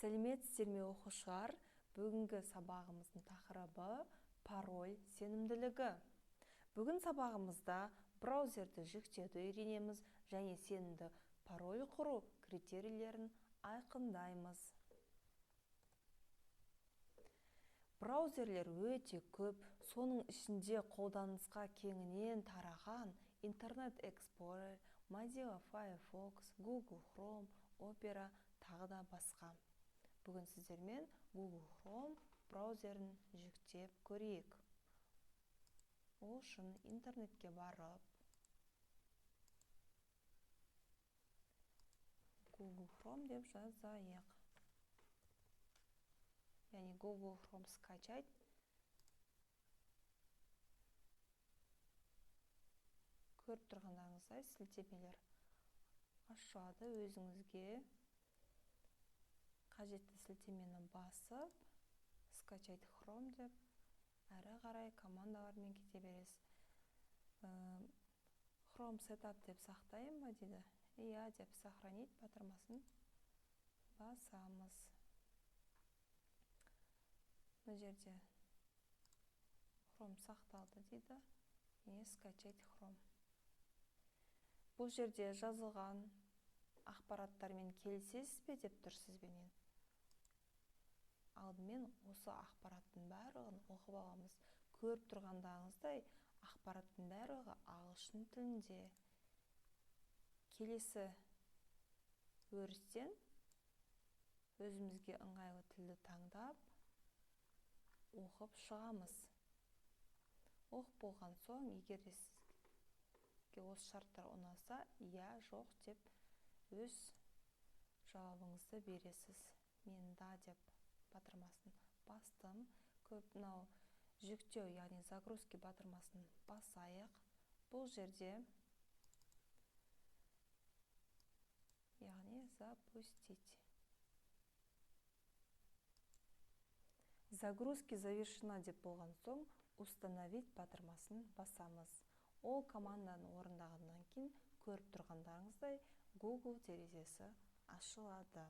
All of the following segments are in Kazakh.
Сәлеметсіздер ме, оқушылар? Бүгінгі сабағымыздың тақырыбы пароль сенімділігі. Бүгін сабағымызда браузерді жүктеуді үйренеміз және сенімді пароль құру критерийлерін айқындаймыз. Браузерлер өте көп, соның ішінде қолданысқа кеңінен тараған Internet Explorer, Mozilla Firefox, Google Chrome, Opera тағы да басқа. Бүгін сіздермен Google Chrome браузерін жүктеп көрейік. Ол үшін интернетке барып, Google Chrome деп жазайық. Яғни Google Chrome скачать. Көріп тұрғандарыңыздай сілтемелер ашылады. Өзіңізге қажетті сілтемені басып, скачать Chrome деп әрі қарай командалармен кете бересіз. Chrome setup деп сақтайын ба дейді. Иә деп сохранить батырмасын басамыз. Мына жерде Chrome сақталды дейді. Және скачать Chrome. Бұл жерде жазылған ақпараттармен келісесіз бе деп тұр сізбенен. Алдымен осы ақпараттың барлығын оқып аламыз. Көріп тұрғандарыңыздай ақпараттың барлығы ағылшын тілінде. Келесі өрістен өзімізге ыңғайлы тілді таңдап оқып шығамыз. Оқып болған соң, егер де сізге осы шарттар ұнаса, иә, жоқ деп өз жауабыңызды бересіз. Мен да деп батырмасын бастым. Көп мынау жүктеу, яғни загрузки батырмасын басайық. Бұл жерде яғни запустить. Загрузки завершена деп болған соң установить батырмасын басамыз. Ол команданы орындағаннан кейін көріп тұрғандарыңыздай Google терезесі ашылады.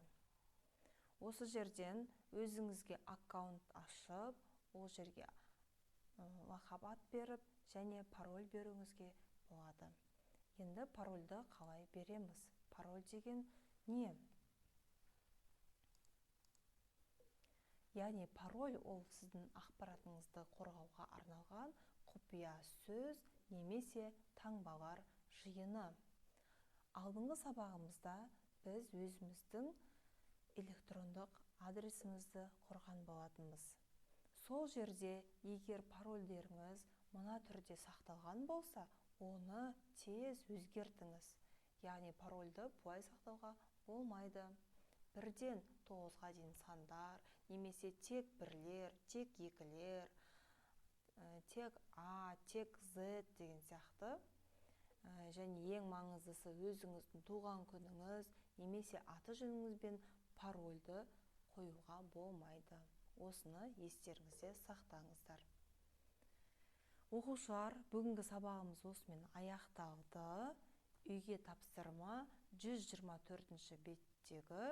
Осы жерден өзіңізге аккаунт ашып, ол жерге лақап ат беріп және пароль беруіңізге болады. Енді парольді қалай береміз? Пароль деген не? Яғни пароль ол сіздің ақпаратыңызды қорғауға арналған құпия сөз немесе таңбалар жиыны. Алдыңғы сабағымызда біз өзіміздің электрондық адресімізді құрған болатынбыз. Сол жерде егер парольдеріңіз мына түрде сақталған болса, оны тез өзгертіңіз. Яғни парольді бұлай сақтауға болмайды. Бірден 9-ға дейін сандар, немесе тек бірлер, тек екілер, тек А, тек З деген сияқты. Және ең маңыздысы өзіңіздің туған күніңіз немесе аты жөніңізбен парольді қоюға болмайды. Осыны естеріңізде сақтаңыздар. Оқушылар, бүгінгі сабағымыз осымен аяқталды. Үйге тапсырма 124 беттегі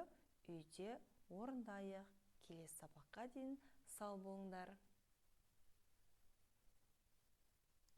үйде орындайық. Келесі сабаққа дейін сау болыңдар.